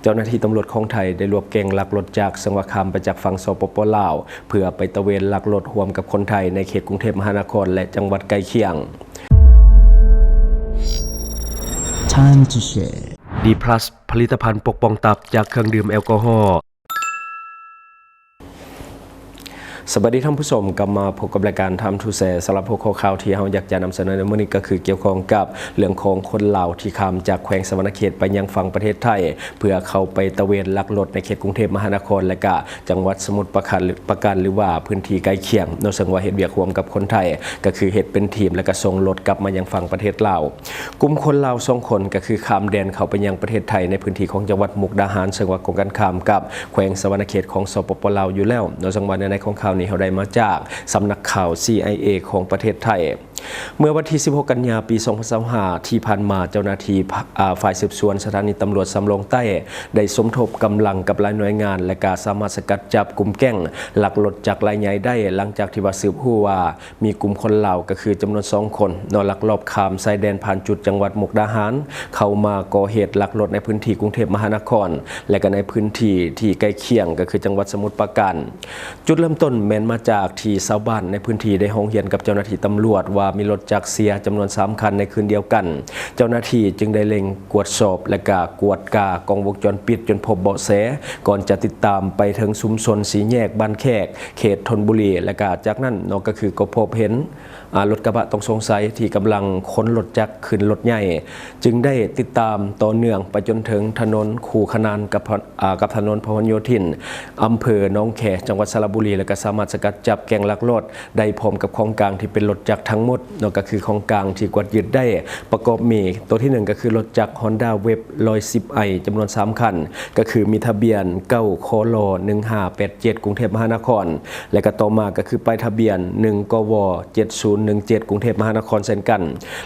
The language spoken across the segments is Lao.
ເຈົ້າໜ້າທີ່ຕຳຫຼວດຂອງໄທໄດ້ລວບແກ້ງລັກລົດຈັກ ເຊິ່ງວ່າຂ້າມໄປຈາກຝັ່ງ ສປປ ລາວ ເພື່ອໄປຕະເວນລັກລົດຮ່ວມກັບຄົນໄທໃນເຂດກຸງເທບມະຫານະຄອນ ແລະ ຈັງຫວັດໃກ້ຄຽງ. Time to share. ດີພລັສ ຜະລິດຕະພັນປົກປ້ອງຕັບຈາກເຄື່ອງດື່ມແອລກໍຮໍ. ສະບາຍດີທ່ານຜູ້ຊົມ, ກັບມາພົບກັບລາຍການ Time to Share. ສຳລັບຫົວຂໍ້ຂ່າວທີ່ເຮົາຢາກຈະນຳສະເໜີໃນມື້ນີ້ ກໍຄືກ່ຽວຂ້ອງກັບເລື່ອງຂອງຄົນລາວທີ່ຂ້າມຈາກແຂວງສະຫວັນນະເຂດໄປຍັງຝັ່ງປະເທດໄທ ເພື່ອເຂົ້າໄປຕະເວນລັກລົດໃນເຂດກຸງເທບມະຫານະຄອນ ແລະ ກະ ຈັງຫວັດສະໝຸດປາການ ປາການ ຫຼືວ່າພື້ນທີ່ໃກ້ຄຽງເນາະ, ເຊິ່ງວ່າເຮັດວຽກຮ່ວມກັບຄົນໄທ ກໍຄືເຮັດເປັນທີມ ແລ້ວກໍສົ່ງລົດກັບມາຍັງຝັ່ງປະເທດລາວ. ກຸ່ມຄົນລາວສອງຄົນ ກໍຄືຂ້າມແດນເຂົ້າໄປຍັງປະເທດໄທ ໃນພື້ນທີ່ຂອງຈັງຫວັດມຸກດາຫານ ເຊິ່ງວ່າກົງກັນຂ້າມກັບແຂວງສະຫວັນນະເຂດຂອງ ສປປ ລາວ ຢູ່ແລ້ວເນາະ, ເຊິ່ງວ່າໃນໃນຂອງຂ່າວນີ້ ເຮົາໄດ້ມາຈາກສຳນັກຂ່າວ ຊີໄອເອ ຂອງປະເທດໄທ. ເມື່ອວັນທີສິບຫົກ ກັນຍາ ປີສອງພັນຊາວຫ້າ ທີ່ຜ່ານມາ, ເຈົ້າໜ້າທີ່ ອາ ຝ່າຍສືບສວນສະຖານີຕຳຫຼວດສຳໂລງໃຕ້ ໄດ້ສົມທົບກຳລັງກັບຫຼາຍໜ່ວຍງານ ແລະ ກະສາມາດສະກັດຈັບກຸ່ມແກ້ງລັກລົດຈັກລາຍໃຫຍ່ໄດ້ ຫຼັງຈາກທີ່ວ່າສືບຮູ້ວ່າມີກຸ່ມຄົນລາວ ກໍຄືຈຳນວນສອງຄົນເນາະ ລັກລອບຂ້າມຊາຍແດນຜ່ານຈຸດຈັງຫວັດມຸກດາຫານ ເຂົ້າມາກໍ່ເຫດລັກລົດໃນພື້ນທີ່ກຸງເທບມະຫານະຄອນ ແລະ ກະໃນພື້ນທີ່ທີ່ໃກ້ຄຽງ ກໍຄືຈັງຫວັດສະໝຸດປາການ. ຈຸດເລີ່ມຕົ້ນແມ່ນມາຈາກທີ່ຊາວບ້ານໃນພື້ນທີ່ໄດ້ຮ້ອງຮຽນກັບເຈົ້າໜ້າທີ່ຕຳຫຼວດວ່າມີລົດຈັກເສຍຈຳນວນສາມຄັນໃນຄືນດຽວກັນ. ເຈົ້າໜ້າທີ່ຈຶ່ງໄດ້ເລັ່ງກວດສອບ ແລະ ກະກວດກາກ້ອງວົງຈອນປິດຈົນພົບເບາະແສ ກ່ອນຈະຕິດຕາມໄປເຖິງຊຸມຊົນສີ່ແຍກບ້ານແຂກ ເຂດທນບຸລີ ແລະ ກະຈາກນັ້ນເນາະ ກໍຄືກໍພົບເຫັນ ອາ ລົດກະບະຕ້ອງສົງໄສທີ່ກຳລັງຂົນລົດຈັກຂຶ້ນລົດໃຫຍ່ ຈຶ່ງໄດ້ຕິດຕາມຕໍ່ເນື່ອງໄປຈົນເຖິງຖະໜົນຄູ່ຂະໜານກັບ ອາ ກັບຖະໜົນພະຫນໂຍທິນ ອຳເພີໜອງແຄ ຈັງຫວັດສະລະບູລີ ແລະ ກໍສາມາດສະກັດຈັບແກ້ງລັກລົດໄດ້ພ້ອມກັບຂອງກາງທີ່ເປັນລົດຈັກທັງໝົດເນາະ, ກໍຄືຂອງກາງທີ່ກວດຍຶດໄດ້ປະກອບມີ ໂຕທີໜຶ່ງ ກໍຄືລົດຈັກ Honda Wave ຮ້ອຍສິບໄອ ຈຳນວນສາມຄັນ ກໍຄືມີທະບຽນ ເກົ້າ ຄລ ໜຶ່ງຫ້າແປດເຈັດ ກຸງເທບມະຫານະຄອນ ແລະ ກໍຕໍ່ມາກໍຄືປ້າຍທະບຽນ ໜຶ່ງ ກວ ເຈັດສູນໜຶ່ງເຈັດ ກຸງເທບມະຫານະຄອນເຊັ່ນກັນ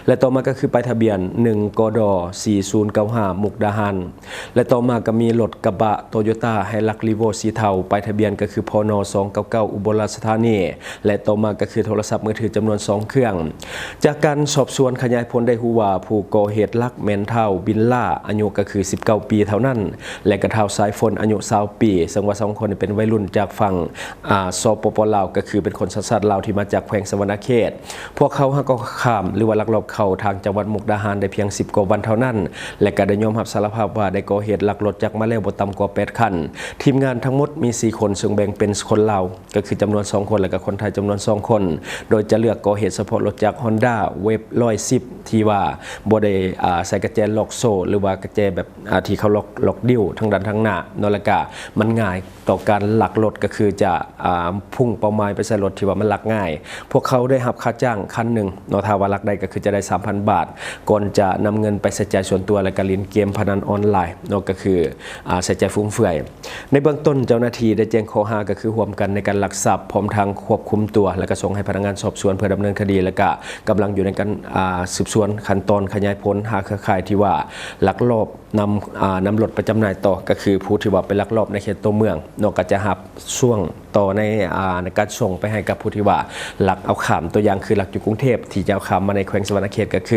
ແລະ ຕໍ່ມາກໍຄືປ້າຍທະບຽນ ໜຶ່ງ ກດ ສີ່ສູນເກົ້າຫ້າ ມຸກດາຫານ. ແລະ ຕໍ່ມາກໍມີລົດກະບະ Toyota Hilux Revo ສີເທົາ ປ້າຍທະບຽນກໍຄື ພນ ສອງເກົ້າເກົ້າ ອຸບົນລາຊທານີ ແລະ ຕໍ່ມາກໍຄືໂທລະສັບມືຖືຈຳນວນສອງເຄື່ອງ. ຈາກການສອບສວນຂະຫຍາຍຜົນໄດ້ຮູ້ວ່າ ຜູ້ກໍ່ເຫດຫຼັກແມ່ນທ້າວ ບິນລາ ອາຍຸກໍຄືສິບເກົ້າປີເທົ່ານັ້ນ ແລະ ກໍທ້າວ ສາຍຝົນ ອາຍຸຊາວປີ ເຊິ່ງວ່າສອງຄົນນີ້ເປັນໄວລຸ້ນຈາກຝັ່ງ ອາ ສປປ ລາວ ກໍຄືເປັນຄົນສັນຊາດລາວທີ່ມາຈາກແຂວງສະຫວັນນະເຂດ. ພວກເຂົາຫາກໍຂ້າມ ຫຼືວ່າລັກລອບເຂົ້າທາງຈັງຫວັດມຸກດາຫານໄດ້ພຽງສິບກວ່າວັນເທົ່ານັ້ນ ແລະ ກໍໄດ້ຍອມຮັບສາລະພາບວ່າໄດ້ກໍ່ເຫດລັກລົດຈັກມາແລ້ວບໍ່ຕ່ຳກວ່າແປດຄັນ. ທີມງານທັງໝົດມີສີ່ຄົນ ເຊິ່ງແບ່ງເປັນຄົນລາວ ກໍຄືຈຳນວນສອງຄົນ ແລະ ກໍຄົນໄທຈຳນວນສອງຄົນ ໂດຍຈະເລືອກກໍ່ເຫດສະເພາະລົດຈັກ Honda Wave ຮ້ອຍສິບ ທີ່ວ່າບໍ່ໄດ້ ອາ ໃສ່ກະແຈລັອກໂສ້ ຫຼືວ່າກະແຈແບບ ອາ ທີ່ເຂົາລັອກ ລັອກດິ້ວທາງດ້ານທາງໜ້າເນາະ ແລ້ວກະມັນງ່າຍຕໍ່ການລັກລົດ ກໍຄືຈະ ອາ ພຸ່ງເປົ້າໝາຍໄປໃສ່ລົດທີ່ວ່າມັນລັກງ່າຍ. ພວກເຂົາໄດ້ຮັບຄ່າຈ້າງຄັນໜຶ່ງເນາະ ຖ້າວ່າລັກໄດ້ກໍຄືຈະໄດ້ສາມພັນບາດ ກ່ອນຈະນຳເງິນໄປໃຊ້ຈ່າຍສ່ວນຕົວ ແລ້ວກະຫຼິ້ນເກມພະນັນອອນລາຍເນາະ ກໍຄື ອາ ໃຊ້ຈ່າຍຟຸມເຟືອຍ. ໃນເບື້ອງຕົ້ນເຈົ້າໜ້າທີ່ໄດ້ແຈ້ງຂໍ້ຫາກໍຄືຮ່ວມກັນໃນການລັກຊັບ ພ້ອມທັງຄວບຄຸມຕົວ ແລ້ວກໍສົ່ງໃຫ້ພະນັກງານສອບສວນເພື່ອດຳເນີນຄະດີ ແລ້ວກໍກຳລັງຢູ່ໃນການ ອາ ສືບສວນຂັ້ນຕອນຂະຫຍາຍຜົນຫາເຄືອຂ່າຍທີ່ວ່າລັກລອບນຳ ອາ ນຳລົດໄປຈຳໜ່າຍຕໍ່ ກໍຄືຜູ້ທີ່ວ່າໄປລັກລອບໃນເຂດຕົວເມືອງເນາະ ກໍຈະຮັບຊ່ວງຕໍ່ໃນ ອາ ໃນການສົ່ງໄປໃຫ້ກັບຜູ້ທີ່ວ່າລັກເອົາຂ້າມ ຕົວຢ່າງຄືລັກຢູ່ກຸງເທບ ທີ່ຈະເອົາຂ້າມມາໃນແຂວງສະຫວັນນະເຂດ ກໍຄື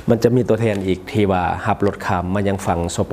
ມັນຈະມີຕົວແທນອີກທີ່ວ່າຮັບລົດຂ້າມມາຍັງຝັ່ງ ສປ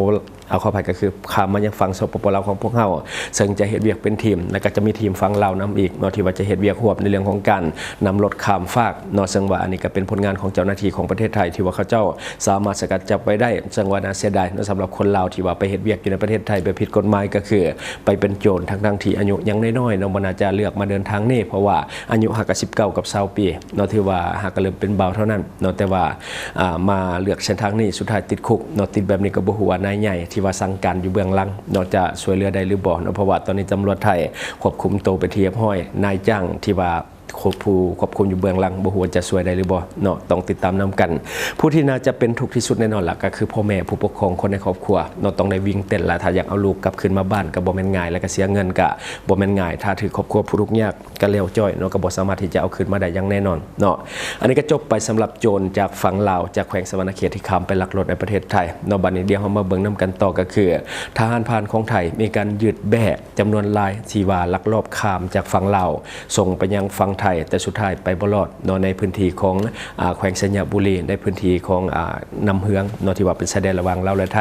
ອາ ຂໍອະໄພ ກໍຄືຂ້າມມາຍັງຝັ່ງ ສປປ ລາວ ຂອງພວກເຮົາ ເຊິ່ງຈະເຮັດວຽກເປັນທີມ ແລ້ວກໍຈະມີທີມຝັ່ງລາວນຳອີກເນາະ ທີ່ວ່າຈະເຮັດວຽກຮ່ວມໃນເລື່ອງຂອງການນຳລົດຂ້າມຟາກເນາະ ເຊິ່ງວ່າອັນນີ້ກໍເປັນຜົນງານຂອງເຈົ້າໜ້າທີ່ຂອງປະເທດໄທ ທີ່ວ່າເຂົາເຈົ້າສາມາດສະກັດຈັບໄວ້ໄດ້ ເຊິ່ງວ່າໜ້າເສຍດາຍເນາະ ສຳລັບຄົນລາວທີ່ວ່າໄປເຮັດວຽກຢູ່ໃນປະເທດໄທແບບຜິດກົດໝາຍ ກໍຄືໄປເປັນໂຈນ ທັງໆທີ່ອາຍຸຍັງນ້ອຍໆເນາະ ບໍ່ໜ້າຈະເລືອກມາເດີນທາງນີ້ ເພາະວ່າອາຍຸຫາກະສິບເກົ້າກັບຊາວປີເນາະ ຖືວ່າຫາກະເລີ່ມເປັນບ່າວເທົ່ານັ້ນເນາະ ແຕ່ວ່າ ອາ ມາເລືອກເສັ້ນທາງນີ້ ສຸດທ້າຍຕິດຄຸກເນາະ ຕິດແບບນີ້ກໍບໍ່ຮູ້ວ່ານາຍໃຫຍ່ທີ່ວ່າສັ່ງການຢູ່ເບື້ອງຫຼັງເນາະ ຈະຊ່ວຍເຫຼືອໄດ້ຫຼືບໍ່ເນາະ ເພາະວ່າຕອນນີ້ຕຳຫຼວດໄທຄວບຄຸມໂຕເປັນທີ່ຮຽບຮ້ອຍ ນາຍຈ້າງທີ່ວ່າຄວບ ຜູ້ຄວບຄຸມຢູ່ເບື້ອງຫຼັງ ບໍ່ຮູ້ວ່າຈະຊ່ວຍໄດ້ຫຼືບໍ່ເນາະ ຕ້ອງຕິດຕາມນຳກັນ. ຜູ້ທີ່ໜ້າຈະເປັນທຸກທີ່ສຸດແນ່ນອນລະ ກໍຄືພໍ່ແມ່ຜູ້ປົກຄອງຄົນໃນຄອບຄົວເນາະ ຕ້ອງໄດ້ວິ່ງເຕັ້ນລະ ຖ້າຢາກເອົາລູກກັບຄືນມາບ້ານກໍບໍ່ແມ່ນງ່າຍ ແລ້ວກໍເສຍເງິນກໍບໍ່ແມ່ນງ່າຍ ຖ້າຖືກຄອບຄົວຜູ້ທຸກຍາກ ກະແລ້ວຈ້ອຍເນາະ ກໍບໍ່ສາມາດທີ່ຈະເອົາຄືນມາໄດ້ຢ່າງແນ່ນອນເນາະ. ອັນນີ້ກໍຈົບໄປສຳລັບໂຈນຈາກຝັ່ງລາວ ຈາກແຂວງສະຫວັນນະເຂດທີ່ຂ້າມໄປລັກລົດໃນປະເທດໄທເນາະ. ບັດນີ້ດຽວເຮົາມາເບິ່ງນຳກັນຕໍ່ ກໍຄືທະຫານຜ່ານຂອງໄທມີການຍຶດແບ້ຈຳນວນລາຍທີ່ວ່າລັກລອບຂ້າມຈາກຝັ່ງລາວ ສົ່ງໄປຍັງຝັ່ງ ໄທ ແຕ່ສຸດທ້າຍໄປບໍ່ລອດເນາະ ໃນພື້ນທີ່ຂອງ ອາ ແຂວງໄຊຍະບູລີ ໃນພື້ນທີ່ຂອງ ອາ ນ້ຳເຫືອງເນາະ ທີ່ວ່າເປັນຊາຍແດນລະຫວ່າງລາວ ແລະ ໄທ.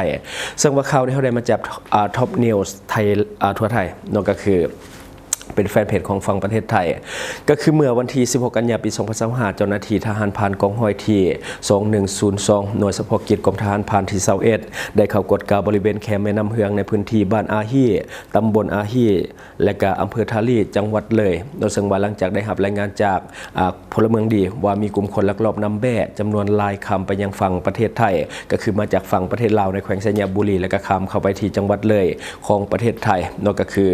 ເຊິ່ງວ່າຂ່າວນີ້ເຮົາໄດ້ມາຈາກ ອາ Top News ໄທ ອາ ທົ່ວໄທເນາະ ກໍຄື ເປັນແຟນເພຈຂອງຝັ່ງປະເທດໄທ ກໍຄືເມື່ອວັນທີສິບຫົກ ກັນຍາ ປີສອງພັນຊາວຫ້າ ເຈົ້າໜ້າທີ່ທະຫານພານກອງຮ້ອຍທີສອງໜຶ່ງສູນສອງ ໜ່ວຍສະເພາະກິດກອມທະຫານພານທີຊາວເອັດ ໄດ້ເຂົ້າກວດກາບໍລິເວນແຄມແມ່ນ້ຳເຫືອງ ໃນພື້ນທີ່ບ້ານອາຮີ ຕຳບົນອາຮີ ແລະ ກະອຳເພີທາລີ ຈັງຫວັດເລີຍເນາະ. ເຊິ່ງວ່າຫຼັງຈາກໄດ້ຮັບລາຍງານຈາກ ອາ ພົນລະເມືອງດີວ່າມີກຸ່ມຄົນລັກລອບນຳແບ້ຈຳນວນຫຼາຍຂ້າມໄປຍັງຝັ່ງປະເທດໄທ ກໍຄືມາຈາກຝັ່ງປະເທດລາວໃນແຂວງໄຊຍະບູລີ ແລ້ວກໍຂ້າມເຂົ້າໄປທີ່ຈັງຫວັດເລີຍຂອງປະເທດໄທເນາະ. ກໍຄື ອ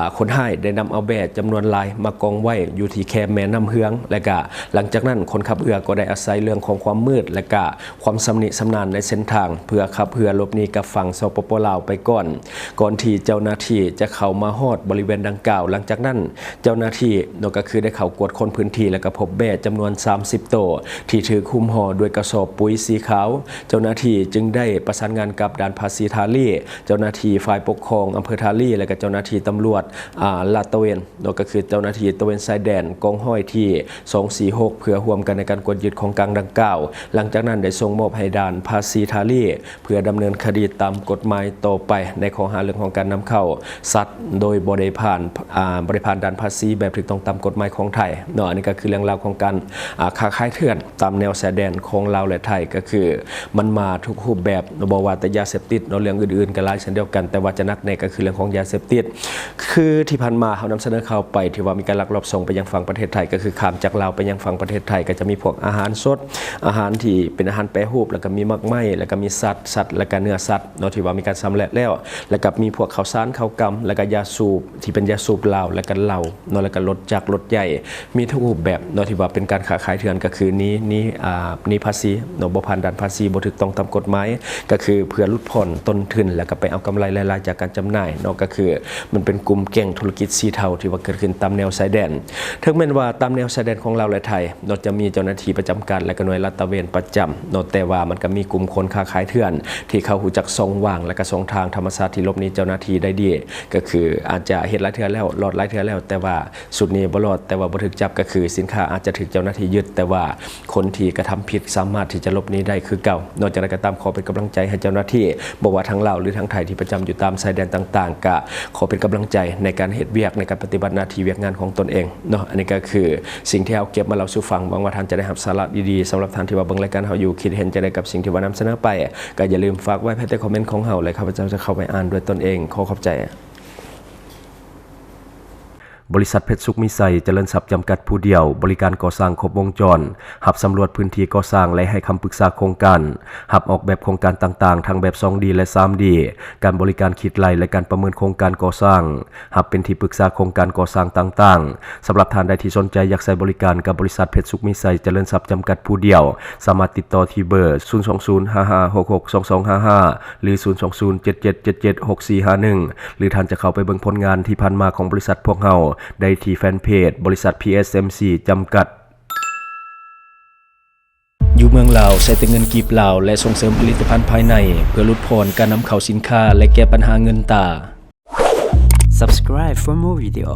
າ ຄົນຮ້າຍໄດ້ນຳເອົາແບ້ຈຳນວນຫຼາຍມາກອງໄວ້ຢູ່ທີ່ແຄມແມ່ນ້ຳເຫືອງ ແລ້ວກໍຫຼັງຈາກນັ້ນຄົນຂັບເຮືອກໍໄດ້ອາໄສເລື່ອງຂອງຄວາມມືດ ແລ້ວກໍຄວາມຊຳນິຊຳນານໃນເສັ້ນທາງ ເພື່ອຂັບເຮືອຫຼົບໜີກັບຝັ່ງ ສປປ ລາວ ໄປກ່ອນ ກ່ອນທີ່ເຈົ້າໜ້າທີ່ຈະເຂົ້າມາຮອດບໍລິເວນດັ່ງກ່າວ. ຫຼັງຈາກນັ້ນ ເຈົ້າໜ້າທີ່ເນາະ ກໍຄືໄດ້ເຂົ້າກວດຄົ້ນພື້ນທີ່ ແລ້ວກໍພົບແບ້ຈຳນວນສາມສິບໂຕ ທີ່ຖືກຫຸ້ມຫໍ່ດ້ວຍກະສອບປຸ໋ຍສີຂາວ. ເຈົ້າໜ້າທີ່ຈຶ່ງໄດ້ປະສານງານກັບດ່ານພາສີທ່າລີ, ເຈົ້າໜ້າທີ່ຝ່າຍປົກຄອງອຳເພີທ່າລີ ແລະ ກໍເຈົ້າໜ້າທີ່ຕຳຫຼວດ ອາ ລາດຕະເວນເນາະ ກໍຄືເຈົ້າໜ້າທີ່ຕະເວນຊາຍແດນ ກອງຮ້ອຍທີສອງສີ່ຫົກ ເພື່ອຮ່ວມກັນໃນການກວດຍຶດຂອງກາງດັ່ງກ່າວ. ຫຼັງຈາກນັ້ນໄດ້ສົ່ງມອບໃຫ້ດ່ານພາສີທ່າລີ ເພື່ອດຳເນີນຄະດີຕາມກົດໝາຍຕໍ່ໄປ ໃນຂໍ້ຫາເລື່ອງຂອງການນຳເຂົ້າສັດໂດຍບໍ່ໄດ້ຜ່ານ ອາ ບໍ່ໄດ້ຜ່ານດ່ານພາສີແບບຖືກຕ້ອງຕາມກົດໝາຍຂອງໄທເນາະ. ອັນນີ້ກໍຄືເລື່ອງລາວຂອງການ ອາ ຄ້າຂາຍເຖື່ອນຕາມແນວຊາຍແດນຂອງລາວ ແລະ ໄທ ກໍຄືມັນມາທຸກຮູບແບບເນາະ, ບໍ່ວ່າແຕ່ຢາເສບຕິດເນາະ, ເລື່ອງອື່ນໆກໍຫຼາຍເຊັ່ນດຽວກັນ, ແຕ່ວ່າຈະໜັກແດ່ກໍຄືເລື່ອງຂອງຢາເສບຕິດ. ຄືທີ່ຜ່ານມາເຮົານຳສະເໜີຂ່າວໄປ ທີ່ວ່າມີການລັກລອບສົ່ງໄປຍັງຝັ່ງປະເທດໄທ ກໍຄືຂ້າມຈາກລາວໄປຍັງຝັ່ງປະເທດໄທ ກໍຈະມີພວກອາຫານສົດ, ອາຫານທີ່ເປັນອາຫານແປຮູບ, ແລ້ວກໍມີໝາກໄມ້, ແລ້ວກໍມີສັດ, ສັດ ແລ້ວກໍເນື້ອສັດເນາະ ທີ່ວ່າມີການຊຳແຫຼະແລ້ວ, ແລ້ວກໍມີພວກເຂົ້າສານ, ເຂົ້າກຳ, ແລ້ວກໍຢາສູບທີ່ເປັນຢາສູບລາວ, ແລ້ວກໍເຫຼົ້າເນາະ, ແລ້ວກໍລົດຈັກລົດໃຫຍ່, ມີທຸກຮູບແບບເນາະ ທີ່ວ່າເປັນການຄ້າຂາຍເຖື່ອນ, ກໍຄືໜີ ໜີ ອາ ໜີພາສີເນາະ, ບໍ່ຜ່ານດ່ານພາສີ, ບໍ່ຖືກຕ້ອງຕາມກົດໝາຍ, ກໍຄືເພື່ອຫຼຸດຜ່ອນຕົ້ນທຶນ ແລ້ວກໍໄປເອົາກຳໄລລາຍໄດ້ຈາກການຈຳໜ່າຍເນາະ, ກໍຄື ມັນເປັນກຸ່ມແກ້ງທຸລະກິດສີເທົາທີ່ວ່າເກີດຂຶ້ນຕາມແນວຊາຍແດນ. ເຖິງແມ່ນວ່າຕາມແນວຊາຍແດນຂອງລາວ ແລະ ໄທເນາະ ຈະມີເຈົ້າໜ້າທີ່ປະຈຳການ ແລະ ກໍໜ່ວຍລາດຕະເວນປະຈຳເນາະ, ແຕ່ວ່າມັນກໍມີກຸ່ມຄົນຄ້າຂາຍເຖື່ອນທີ່ເຂົາຮູ້ຈັກຊ່ອງວ່າງ ແລະ ກໍຊ່ອງທາງທຳມະຊາດທີ່ຫຼົບໜີເຈົ້າໜ້າທີ່ໄດ້ດີ, ກໍຄືອາດຈະເຮັດຫຼາຍເທື່ອແລ້ວ, ລອດຫຼາຍເທື່ອແລ້ວ, ແຕ່ວ່າຊຸດນີ້ບໍ່ລອດ, ແຕ່ວ່າບໍ່ຖືກຈັບ, ກໍຄືສິນຄ້າອາດຈະຖືກເຈົ້າໜ້າທີ່ຍຶດ, ແຕ່ວ່າ ຄົນທີ່ກະທຳຜິດສາມາດທີ່ຈະຫຼົບໜີໄດ້ຄືເກົ່າ. ເນາະ ຈັ່ງໃດກໍຕາມ ຂໍເປັນກຳລັງໃຈໃຫ້ເຈົ້າໜ້າທີ່ ບໍ່ວ່າທາງລາວ ຫຼື ທາງໄທ ທີ່ປະຈຳຢູ່ຕາມຊາຍແດນຕ່າງໆ, ກະຂໍເປັນກຳລັງໃຈໃນການເຮັດວຽກ, ໃນການປະຕິບັດໜ້າທີ່ວຽກງານຂອງຕົນເອງເນາະ. ອັນນີ້ກໍຄືສິ່ງທີ່ເຮົາເກັບມາເລົ່າສູ່ຟັງ. ຫວັງວ່າທ່ານຈະໄດ້ຮັບສາລະດີໆ. ສຳລັບທ່ານທີ່ວ່າເບິ່ງລາຍການເຮົາຢູ່, ຄິດເຫັນຈັ່ງໃດກັບສິ່ງທີ່ວ່ານຳສະເໜີໄປ, ກໍຢ່າລືມຝາກໄວ້ພາຍໃຕ້ຄອມເມັນຂອງເຮົາ ແລະ ຂ້າພະເຈົ້າຈະເຂົ້າໄປອ່ານດ້ວຍຕົນເອງ. ຂໍຂອບໃຈ. ບໍລິສັດເພັດສຸກມີໄຊຈະເລີນຊັບຈຳກັດຜູ້ດຽວ, ບໍລິການກໍ່ສ້າງຄົບວົງຈອນ, ຮັບສຳຫຼວດພື້ນທີ່ກໍ່ສ້າງ ແລະ ໃຫ້ຄຳປຶກສາໂຄງການ, ຮັບອອກແບບໂຄງການຕ່າງໆ ທັງແບບສອງດີ ແລະ ສາມດີ, ການບໍລິການຄິດໄລ່ ແລະ ການປະເມີນໂຄງການກໍ່ສ້າງ, ຮັບເປັນທີ່ປຶກສາໂຄງການກໍ່ສ້າງຕ່າງໆ. ສຳລັບທ່ານໃດທີ່ສົນໃຈຢາກໃຊ້ບໍລິການກັບບໍລິສັດເພັດສຸກມີໄຊຈະເລີນຊັບຈຳກັດຜູ້ດຽວ, ສາມາດຕິດຕໍ່ທີ່ເບີ ສູນສອງສູນ ຫ້າຫ້າຫົກຫົກ ສອງສອງຫ້າຫ້າ ຫຼື ສູນສອງສູນ ເຈັດເຈັດເຈັດເຈັດ ຫົກສີ່ຫ້າໜຶ່ງ ຫຼື ທ່ານຈະເຂົ້າໄປເບິ່ງຜົນງານທີ່ຜ່ານມາຂອງບໍລິສັດພວກເຮົາໄດ້ທີ່ແຟນເພຈບໍລິສັດ ພີເອສເອັມຊີ ຈຳກັດ. ຢູ່ເມືອງລາວ ໃຊ້ແຕ່ເງິນກີບລາວ ແລະ ສົ່ງເສີມຜະລິດຕະພັນພາຍໃນ ເພື່ອຫຼຸດຜ່ອນການນຳເຂົ້າສິນຄ້າ ແລະ ແກ້ບັນຫາເງິນຕາ. Subscribe for more video.